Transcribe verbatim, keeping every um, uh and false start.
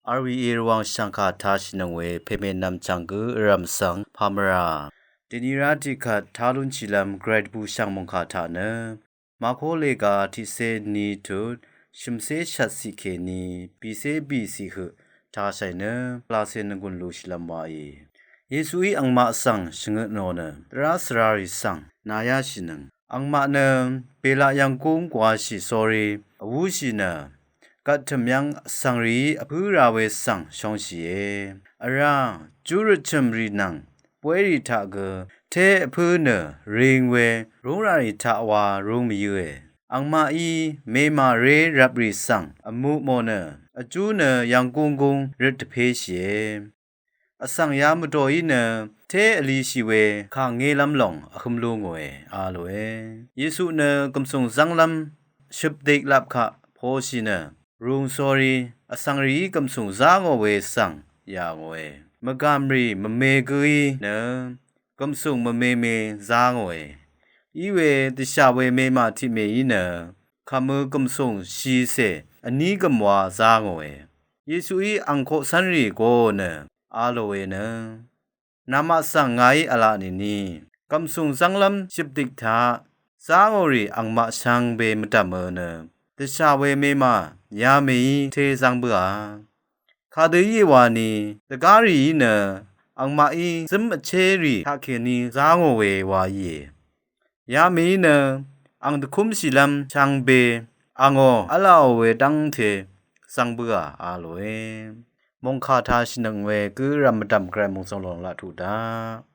R V A Rvwàng shv̀ngkà tashìnøng we pèmènvm chv̀ng gø vrv̀m svng pàmvrà. Dèni rá tiqkvt tá lúnshìlv́m gvray dvbùshv̀ng mòngkà taq nø Màkó lèga tiqcé ni tut shø̀mcé shvtciq kèní bìcé bìciq høq tashàì nø lacè nvgùn lúshìlv́m waí. Yesuí angmaq svng shvngøt nò nø dvrá svrarì svng nàyáshìnøng. Angmaq nø bèlaq yv̀nggúng gwāshì sórí vwúshì nø gvttø̀m yv́ng vsvng rìí vpǿ ra we svng shóngshìe. Vrá júrøt chø̀m rì nvng bwérì taq gø té vpǿ nø ring we rúngrà rì taq wa rúng mvyǿe. Angmaqí mèmà ré rvprì svng vmu mò nø vjú nø yv̀nggúng gúng røt dvpéshìe. Vsvng ya mvdòí nø té vlishì we kà ngélv́m lòng vhøm lú ngòe a lòe. Yesu nø gv̀msùng zv́nglv́m shøpdik lap kaq poshì nø rung sórí vsvng rìí gv̀msùng zá ngò we svng yà ngòe. Mvgàmrì mvme gǿí nø gv̀msùng mvmeme zá ngòe. Iwe dvshà we mèmà tiqmèí nø kàmø gv̀msùng shìcè vní gv̀mwa zá ngòe. Yesuí angkoqcv́nrì goò nø a lòe nø namaq svng ngàí v̄la nìni gv̀msùng zv́nglv́m shøpdik taq zá ngò rì angmaq shvngbe mvdv̀mø nø dvshà we mèmà yamèí té zv́ng bǿà. Kadø íe wani dvgá rìí nø angmaqí zǿm vché rì taqkèní zá ngò we wa íe. Yamèí nø ang dvkúmshìlv́m shvngbe angò v̄lāò we dv́ngte zv́ng bǿà a lòe. Mòngkà tashìnøng we gǿ rv̀m mvdv̀m gvray mòngsvng lòng laq tuq daq.